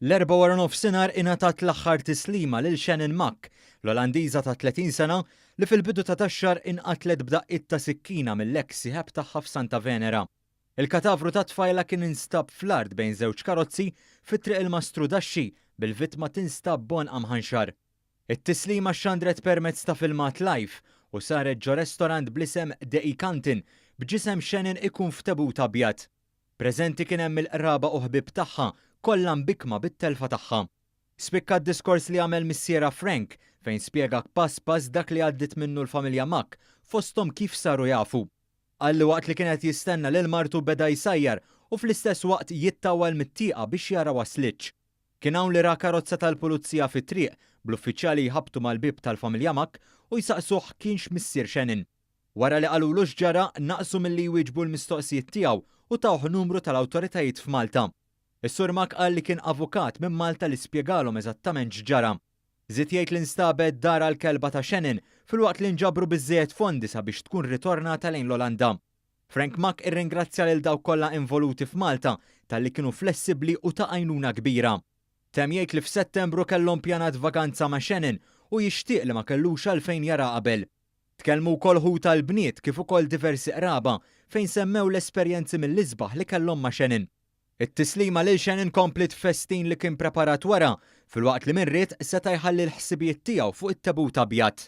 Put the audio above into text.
L-Erbgħa waranofsinhar ingħatat l-aħħar tislima lil Shannon Mak, l-Olandiża ta' 30 sena li fil-bidu ta' dax-xahar inqatlet b'daqqiet ta' sikkina mill-eks sieħeb tagħha f'Santa Venera. Il-katavru tat-tfajla kien instab fl-art bejn żewġ karozzi fi Triq il-Mastrudaxxi bil-vittma tinstab b'għonqha mħanxar. It-tislima xxandret permezz ta' filmat live u saret ġo restorant bl-isem The E-Kantin b'ġisem Shannon ikun f'tebut abjad. Preżenti kien hemm il-qraba u ħbieb tagħha, kollha mbikkma bit-telfa tagħha. Spikka d-diskors li għamel missierha Frank, fejn spjega pass pass dak li għaddiet minnu l-familja Mack, fosthom kif saru jafu. Qal li waqt li kien qed jistenna lil martu beda jsajjar u fl-istess waqt jittawwal mit-tieqa biex jara waslitx. Kien hawn li ra karozza tal-pulizija fit-triq, bl-uffiċjali jħabbtu mal-bieb tal-familja Mack u jsaqsuh kienx missier Shannon. Wara li qalulu x'ġara, naqsu milli jwieġbu l-mistoqsijiet tiegħu u tawh numru tal-awtoritajiet f'Malta. Is-Sur Mak qal li kien avukat minn Malta li spjegalhom eżattament x'ġara. Żied jgħid li nstabet dar għall-kelba ta' Shannon filwaqt li nġabru biżżejjed fondi sabiex tkun ritornata lejn l-Olanda. Frank Mak irringrazzja lil dawk kollha involuti f'Malta talli kienu flessibbli u ta' għajnuna kbira. Temm jgħid li f'Settembru kellhom pjanat vaganza ma' Shannon u jixtieq li ma kellux għalfejn jara qabel. Tkellmu wkoll ħutha l-bniet kif ukoll diversi qraba fejn semmew l-esperjenzi mill-isbaħ li kellhom ma' Shannon. It-tislima lil Shannon kompliet f'festin li kien preparat wara, filwaqt li min ried seta' jħalli l-ħsibijiet tiegħu fuq it-tebut abjad.